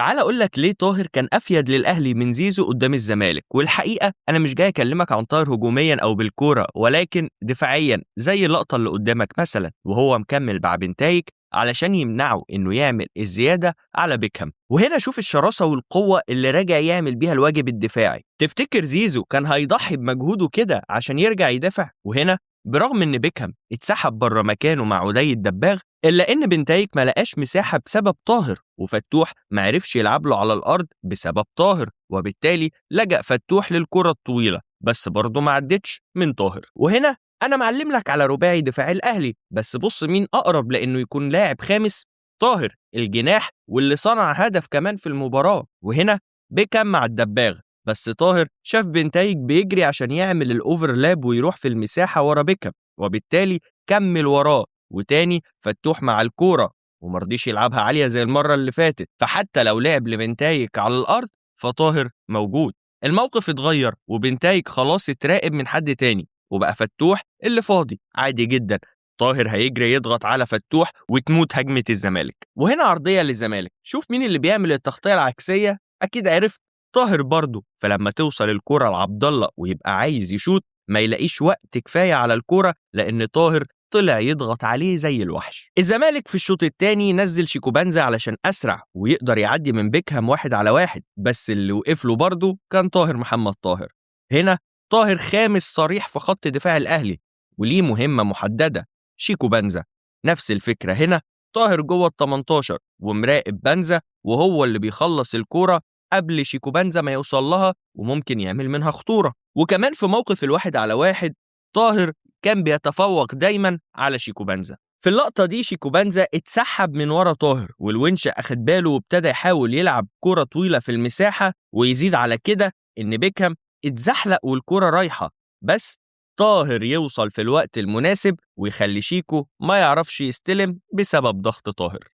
تعال اقول لك ليه طاهر كان افيد للاهلي من زيزو قدام الزمالك. والحقيقة انا مش جاي اكلمك عن طاهر هجوميا او بالكورة، ولكن دفاعيا، زي اللقطة اللي قدامك مثلا وهو مكمل مع بنتايك علشان يمنعه انه يعمل الزيادة على بيكهام. وهنا شوف الشراسه والقوه اللي راجع يعمل بيها الواجب الدفاعي. تفتكر زيزو كان هيضحي بمجهوده كده عشان يرجع يدافع؟ وهنا برغم ان بيكهام اتسحب بره مكانه مع عدي الدباغ، الا ان بنتايك ما لقاش مساحة بسبب طاهر، وفتوح ما عرفش يلعب له على الارض بسبب طاهر، وبالتالي لجأ فتوح للكرة الطويلة، بس برضه ما عدتش من طاهر. وهنا انا معلم لك على رباعي دفاع الاهلي، بس بص مين اقرب لانه يكون لاعب خامس؟ طاهر الجناح، واللي صنع هدف كمان في المباراة. وهنا بيكهام مع الدباغ، بس طاهر شاف بنتايج بيجري عشان يعمل ال overlap ويروح في المساحة ورا بيكهام، وبالتالي كمل وراه. وتاني فتوح مع الكورة ومرضيش يلعبها عالية زي المرة اللي فاتت، فحتى لو لعب لبنتايج على الارض فطاهر موجود. الموقف اتغير وبنتايج خلاص اتراقب من حد تاني، وبقى فتوح اللي فاضي عادي جدا. طاهر هيجري يضغط على فتوح وتموت هجمة الزمالك. وهنا عرضية للزمالك، شوف مين اللي بيعمل التغطية العكسيه، اكيد عرفت، طاهر برضه. فلما توصل الكرة لعبد الله ويبقى عايز يشوط ما يلاقيش وقت كفاية على الكرة، لان طاهر طلع يضغط عليه زي الوحش. الزمالك في الشوط الثاني نزل شيكوبانزا علشان اسرع ويقدر يعدي من بيكهام 1 على 1، بس اللي وقف له برضه كان طاهر محمد طاهر. هنا طاهر خامس صريح في خط دفاع الاهلي وليه مهمة محددة، شيكوبانزا. نفس الفكرة هنا، طاهر جوه ال 18 ومراقب بانزا، وهو اللي بيخلص الكورة قبل شيكوبانزا ما يوصل لها وممكن يعمل منها خطورة. وكمان في موقف 1 على 1 طاهر كان بيتفوق دايما على شيكوبانزا. في اللقطة دي شيكوبانزا اتسحب من ورا طاهر، والونش أخد باله وابتدى يحاول يلعب كرة طويلة في المساحة، ويزيد على كده إن بيكهام اتزحلق والكرة رايحة، بس طاهر يوصل في الوقت المناسب ويخلي شيكو ما يعرفش يستلم بسبب ضغط طاهر.